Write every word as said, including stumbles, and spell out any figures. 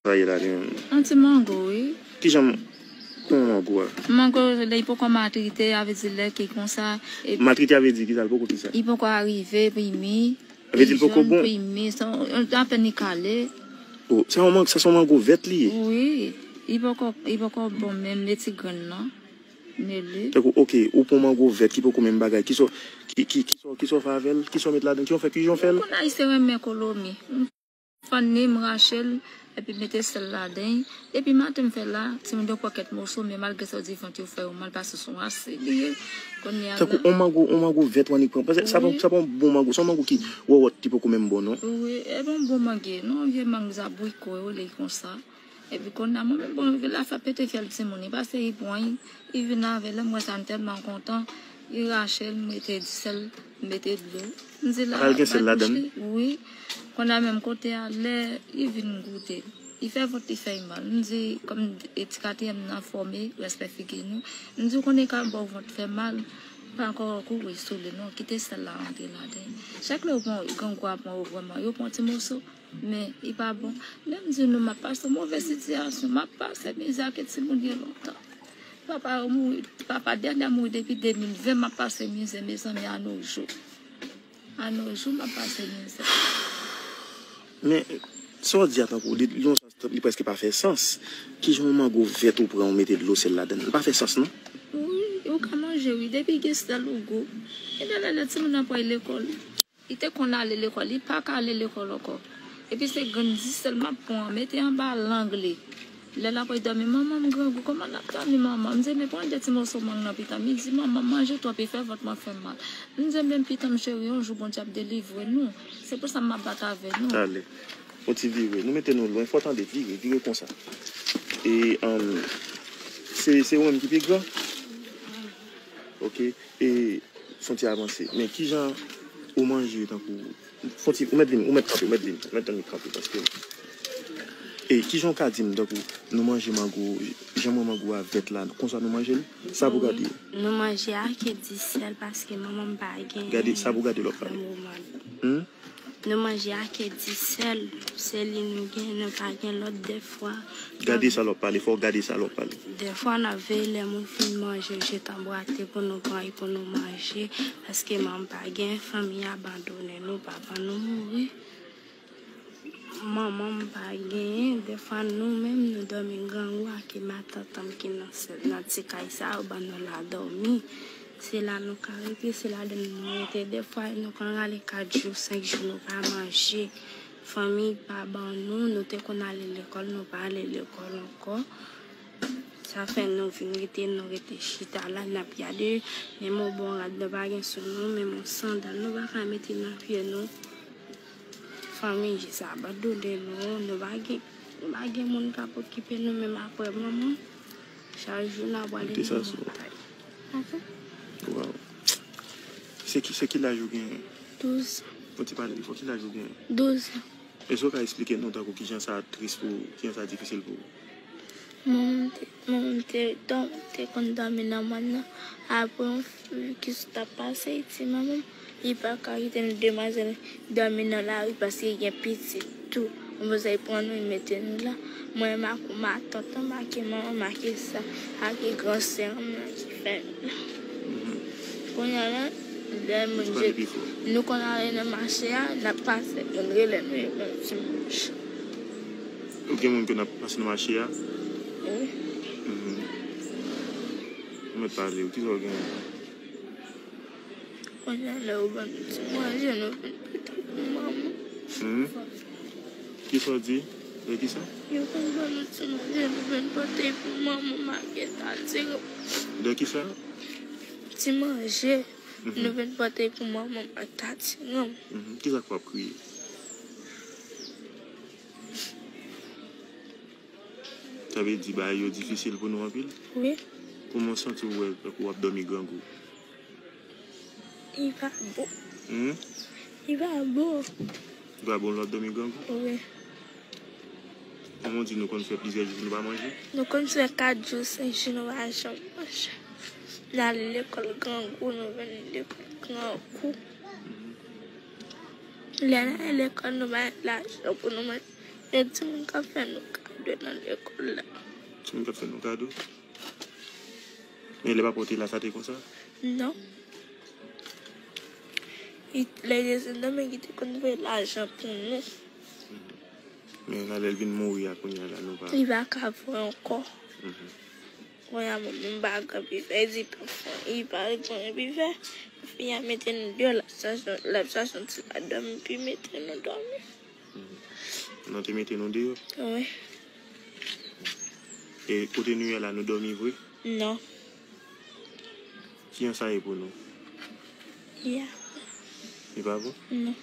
Sa ye la li menm. Yon ti mango, wi. Kijan pou mango a? Mango, lè li poko matirite, a vle di lè ke konsa. E matirite a vle di ki sa? L poko ki sa? Li poko arive pou li mi. A vle di l poko bon? Pou li mi, apèn li kale. Oh, sa yon mango, sa se yon mango vèt li ye? Wi. Li poko, li poko bon menm, li ti grenn nan. Mele. Tankou, oke, ou pran mango vèt ki poko menm bagay. Kisa, ki, ki, kisa, kisa w fè avè l? Kisa w met ladan? Ki w fè? Kijan w fè l? Ou konn Ayisyen renmen kolomi. Fann li, m rache l, epi m mete sèl ladan. Depi maten m fè la, timoun yo pran kèk moso, men malgre sa, yo di vant yo fè yo mal, paske se yon asid li ye. Kounye a la. Tankou yon mango, yon mango vèt w annik pran. Paske sa pa, wi, sa pa yon bon mango, se yon mango ki wòwòt, li poko menm bon, non? Wi, e bon, bon mango, non, vye mango zabriko, yo rele l konsa. Epi kounye a, mwen menm, bon, vye l la fè pete fyèl timoun, li pase, li pran, li, li vin avè l, lè m wè sa, m tèlman kontan, li rache l, m mete disèl, m mete dlo. M di la, al gen sèl ladan l? Wi. Kounye a menm kote a, lè li vin goute, li fè vant li fè l mal. M di, kòm e ti katriyèm nan fòme, respè figi nou. M di, ou konnen ka bò vant fè mal, pa ankò kouri sou li, non, kite sèl la rantre ladan. Chak lè yo pran, grangou a pran yo vrèman, yo pran ti moso, men li pa bon. Lè m di nou, m ap pase yon move sitiyasyon, m ap pase mizè ak timoun yo lontan. Papa yo mouri, papa Dènè mouri depi de mil ven, m ap pase mizè, mezanmi, a nos jours. A nos jours, m ap pase mizè. Men, sa w di a tankou, li, li yon sans, li prèske pa fè sans. Kijan yon mango vèt ou pran, ou mete dlo sèl ladan l? Li pa fè sans, non? Wi, ou ka manje, wi, depi gen sèl ou gou. Gen de lè, lè timoun nan pral lekòl. Li te konn ale lekòl, li pa ka ale lekòl ankò. Epi se grenn disèl m ap pran, mete anba lang li. Lè l ap dòmi, "Manman, m grangou, kòman n ap dòmi, manman?" M di, "Men pran de ti moso mang nan pita." M di, "Manman, manje twòp, e fè vant mwen fè m mal." M di, "Men pitan m cheri, yon jou Bondye ap delivre nou. Se pou sa m ap bat avè nou." Ale. Yon ti vire. Nou mete nou lwen. Fò tande, vire, vire konsa. E, um, se, se ou menm ki pi gran? Ok. E, fon ti avanse. Men kijan ou manje tankou, fon ti, ou mèt vin, ou mèt kanpe, ou mèt vin, ou mèt tann kanpe, paske, e, kijan ou ka di m tankou nou manje mango, jan mwen mango a vèt la, konsa nou manje l? Sa pou gade. Nou manje ak disèl paske manman m pa gen. Gade, sa pou gade lòt pale. Hmm? Nou manje ak disèl, se li nou gen, nou pa gen lòt dèfwa. Gade sa lòt pale, fò w gade sa lòt pale. Dèfwa n ap veye lè moun fin manje, jete anbwate pou nou pran e pou nou manje, paske manman pa gen, fanmi abandone nou, papa nou mouri. Manman m pa genyen, dèfwa nou menm nou dòmi grangou ak matant an m ki nan sèl, nan ti kay sa yo ban nou la dòmi. Se la nou ka rete, se ladan nou rete. Dèfwa, nou konn rale kat jou, senk jou, nou pa manje. Fanmi pa ban nou, nou te konn ale lekòl, nou pa ale lekòl ankò. Sa fè nou vin rete, nou rete chita la, n ap gade. Menm yon bon rad, nou pa gen sou nou, menm yon sandal, nou pa ka mete nan pye nou. Fanmi jis abandone nou, nou pa gen, nou pa gen moun k ap okipe nou, menm apre manman. Chak jou n ap pale nan montay. Waw. Se ki, se ki laj ou genyen? Douz. Ou te pale bifò, ki laj ou genyen? Douz. Èske w ka eksplike nou tankou kijan sa tris pou ou, kijan sa difisil pou ou? Manman m te, manman m te dòm, te konn dòmi nan mòn nan. Apre yon fi ki sot ap pase, li di manman m, li pa ka kite nou demwazèl dòmi nan lari paske gen pitit tou. Mwen bezwen pran nou, mete nou la. Mwen menm ak matant an, m ak manman m, ak sa, ak gran sè m nan ki fè nou la. Kounye a la, lè moun je, nou konn ale nan mache a, n ap pase, moun rele nou, yo ban nou ti manje. Ou gen moun ke n ap pase nan mache a? Wi. Mhm. Ou mèt pale, wi, kisa w genyen? Kounye a la, yo ban nou ti manje, nou vin pote pou manman. Mhm. Kisa w di? De kisa? Yo konn ban nou ti manje, nou vin pote pou manman, malgre sa tire. De kisa? Ti manje. Mhm. Nou vin pote pou manman m ak tati granm. Mhm. Kisa k fè w ap kriye? Sa vle di bagay yo difisil pou nou anpil? Wi. Kòman w santi w wè tankou w ap dòmi grangou? Li pa bon. Hmm? Li pa bon. Li pa bon lè w ap dòmi grangou? Wi. Kòman w di nou konn fè plizyè jou nou pa manje? Nou konn fè kat jou, senk jou nou pa janm manje. N ale lekòl grangou, nou vin lekòl grangou. Lè n ale lekòl, nou pa gen lajan pou nou manje. Gen timoun k ap fè nou kado. nan lekòl la. Timoun k ap fè nou kado. Men lè papa w te la, sa te konsa? Non. Lè desann nan, men ki te konn voye lajan pou nou. Men la, lè l vin mouri a, kounye a la, nou pa. Li pa ka voye ankò. Kounye a, mwen menm m pa gen anpil fè, di pou fon, li pa gen anpil fè. Fi a mete nou deyò, l ap chache, l ap chache yon ti la dòmi, epi mete nou dòmi. Nou te mete nou deyò. Wi. E kote nou ye la, nou dòmi vre? Non. Kijan sa ye pou nou? Ya. Li pa bon? Non.